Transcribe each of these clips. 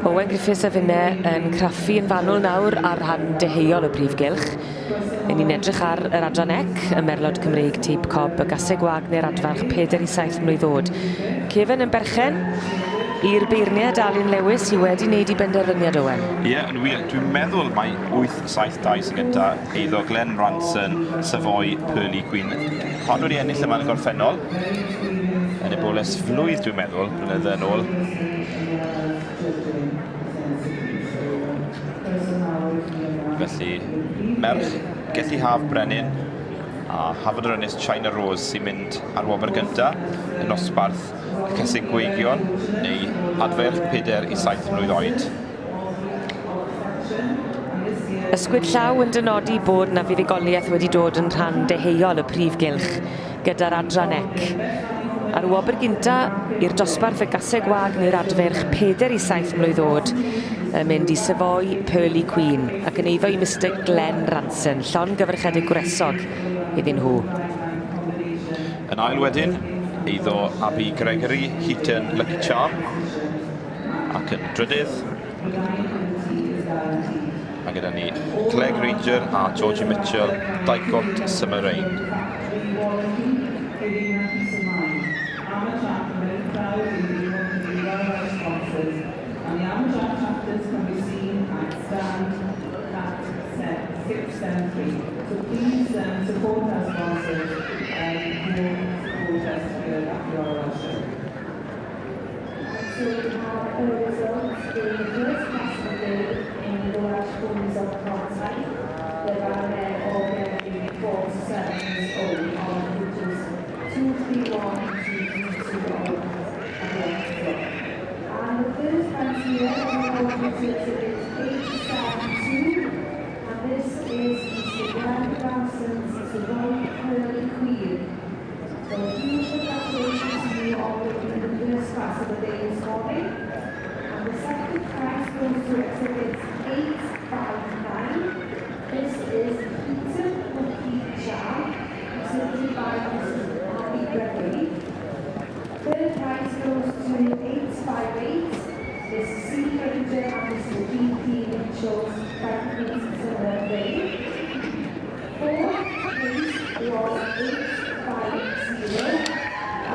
Owen Griffiths a finne yn craffu yn fanwl nawr ar rhan deheuol y prif gylch. Yn ni'n edrych ar yr adran ec, y merlod Cymreig teip cob, y gaseg wag neu'r adfarch 4 i 7 mlwydd oed. Kevin yn berchen i'r beirniad Alun Lewis sydd wedi wneud i benderfyniad Owen. Ie, yeah, yn wir. Dwi'n meddwl mai 8-7-2 sy'n gynta eiddo Glenn Ranson, Savoy, Pearly Queen. Hon wedi ennill yma yn y gorffennol. Yn y boles flwydd, dwi'n meddwl, blynydde yn ôl. Felly, merch Gelli Haf Brenin a Hafod yr Ynys China Rose sy'n mynd ar wobr gyntaf yn nosbarth y cysig gweigion neu adferch 4 i 7 mlwydd oed. Ysgwyd llaw yn dynodi bod na fuddugoliaeth wedi dod yn rhan deheuol y prif gylch gyda'r adran ec. A'r wobr gynta i'r dosbarth y gaseg wag neu'r adferch 4 i 7 mlwydd oed yn mynd i Savoy Pearly Queen ac yn eiddo i Mister Glenn Ranson, llongyfarchiadau gwresog iddyn nhw. Yn ail wedyn, eiddo Abby Gregory, Heaton Lucky Charm, ac yn drydydd, mae gyda ni Claire Granger a Georgie Mitchell, Dicot Summer Rain.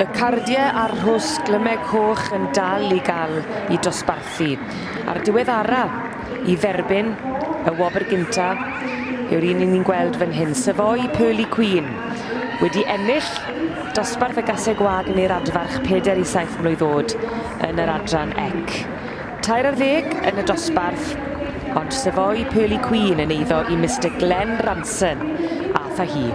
Y cardiau a'r rhws glymeg coch yn dal i gael i dosbarthu. A'r diweddara i dderbyn y wobr gynta yw'r un ni'n gweld fan hyn, Savoy Pearly Queen, wedi ennill dosbarth y gaseg wag neu'r adfarch 4 i 7 mlwydd oed yn yr adran ec. 13 yn y dosbarth, ond Savoy Pearly Queen yn eiddo i Mister Glenn Ranson, a tha hi.